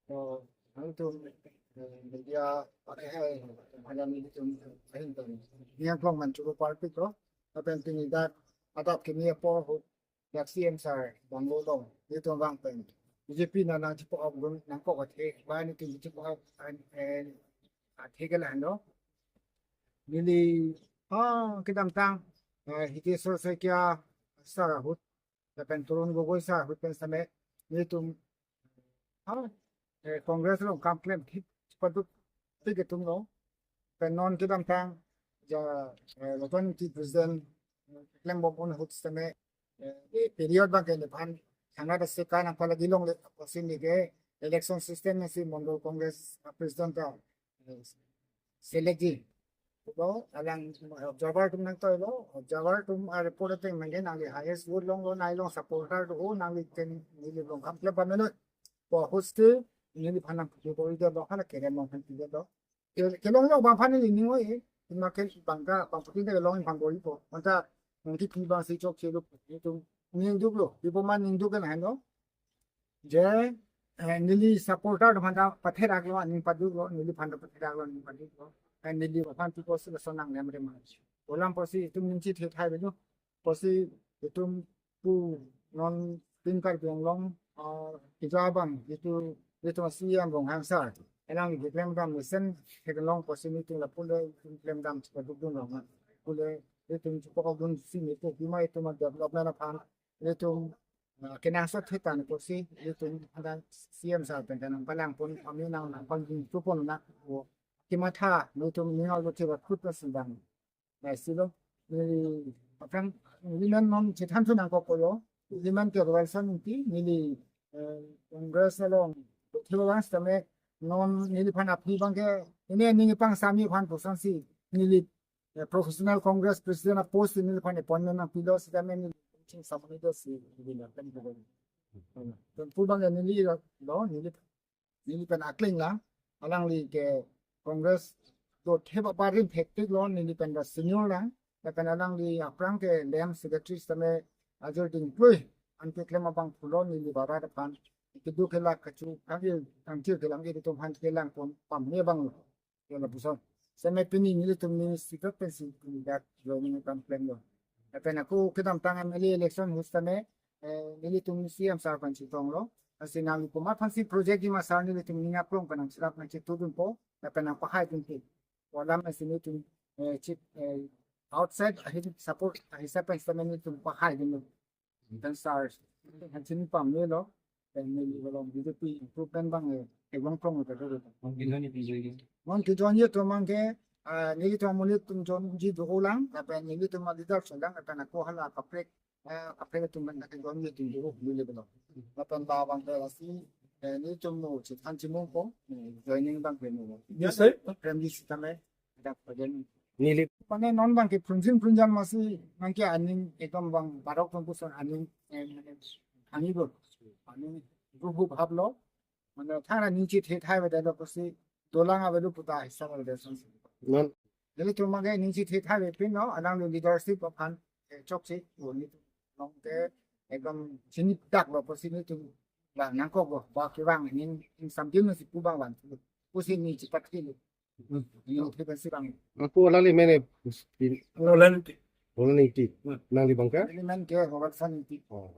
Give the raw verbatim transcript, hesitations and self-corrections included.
So, nangtum, eh, media, pakai hai, hanya nelitum, ahin tum. Niang klong man chuko party ko, lapen pini dak, adap kimi apor ho, dak C M sir, banglo long, nelitum vang pen. B J P na nangchipo-ok dun, nangkok athe, ba nelitum chipo-ok, an, eh, athe ke lahenlo. Neli, ah, kedamtang, eh, Hitesh Saikia sir ahut, lapen Tarun Gogoi sir ahut pen same, nelitum, ah, eh, Congress along kam klemthip, paduk tik atum lo. Pen non kedamtang, ja, eh, Ratan Engti president, eh, klembom un ahut same, eh, period abang ke nephan, thangnat ase ka nangpalagi longle, apotsi neke election system si Mondol Congress, eh, president ta, eh, selectji. Lo, alang observer atum nangtoilo, observer atum a-report ateng mangke nangli highest vote longlo, nangli long supporter do, nangli ten, neli long kam klem pamelo. Po ahut still, neliphan nangpudun kori detlo, hala kerem long phan pidetlo. Ke, kelong long abang aphan neli ning oi, eh. Tima ke bangka, bang putin ke long phan koripo. Manta, nangkipi abang si chokche lo, nelitum, ningduklo, ipo man ningduk ke lahenlo. Je, eh, neli supporter atum aphan ta patheraklo, aning paduklo, neliphan ta patheraklo, aning paduklo. Eh, neli aphan tu kosi lason nang nem re mas. Olam apotsi itum ningchi thethai belo. Apotsi itum pu non tin Karbi Anglong, ah, keja abang, itum, itum C M Ronghang sir. Enang itum klemdam mesen, theklong apotsi nelitum lapu le, itum klemdam chipadukdun long. Pule, itum chipadukdun si nelitum pima itum development aphan, itum, ah, kenangsot thetan apotsi, itum ada C M sir pen nangpalang pon, kami nang nangpangdun tu pon na, o, kematha, itum ningal lo chiba kut na sindang. Naisilo, neli, aphrang, neli men non chethan thu nangkok koyo, neli men ke Royalson Engti, neli, eh, Congress along, thilo lang sitame, non neliphan aphi abang ke, ini ning pang sami aphan pusonsi, neli, eh, professional Congress president a-post neliphan appointment nangpilo sitame neli ching samani do si, neli na pen ko. Pen pu abang ke neli lo, neli, neli pen akling lang, alangli ke Congress do theba barim hektik lo, neli pen da senior lang, lapen alangli aphrang ke lem secretary sitame ajor dingpui, anke klem abang pulo neli barat aphan, keduk kelak kachu, kangki, kangki kelang itum aphan kelang pon pame abang lo. Yo lapuson. Seme pini nelitum ministry pen si pini dak joining kam klemlo. Lapen ako kedamtang M L A election ahut sitame, eh, nelitum C M sir aphan chetonglo. Lasi nangli komat aphansi projectji ma sir nelitum ning aklong pen nangcherap nangchetudunpo. Lapen nangpahaidunpo. Olam lasi nelitum, eh, chip, eh, outside ahin support ahisap pen sitame nelitum pahaidunlo. Pen sir, han chini pamelo, pen neli along B J P improvement abang, eh, eglong prong lo betul. Mungkin hanya bisa ini. Mon kejoin atum abang ke, ah, nelitum amonit atum joinji do-o lang, lapen nelitum a-leader so lang, lapen ako hala kaprek, eh, kaprek atum abang kejoin atum do-o, neli belong. Lapen labang ke lasi, eh, nelitum no chethan chimungpo, eh, joining abang ke no. Yes, sir. Premji sitame, dak pajen. Neli. Mane non abang ke prunjin prunjan masi nangke aning ekdom abang barok tong puson aning, eh, mane hangilo. Aning ruhu bhab lo. Mane thangra ningchi thethai ave dalo pusi dolang ave lo puta hisap ave dalo. Non. Nelitum abang ke ningchi thethai ave pin lo, alangli leadership aphan, eh, chokche, o nelitum along ke ekdom chini daklo pusi nelitum la nangkoklo, ba kevang ning, ning samjin si pu abang van. Pusi ningchi pathilo. Hmm. Neli oke pensi bang. Ako alangli men e, pin- Royalson Engti. Royalson Engti. Hmm. Nangli abang ke? Neli men ke Royalson Engti. Oh.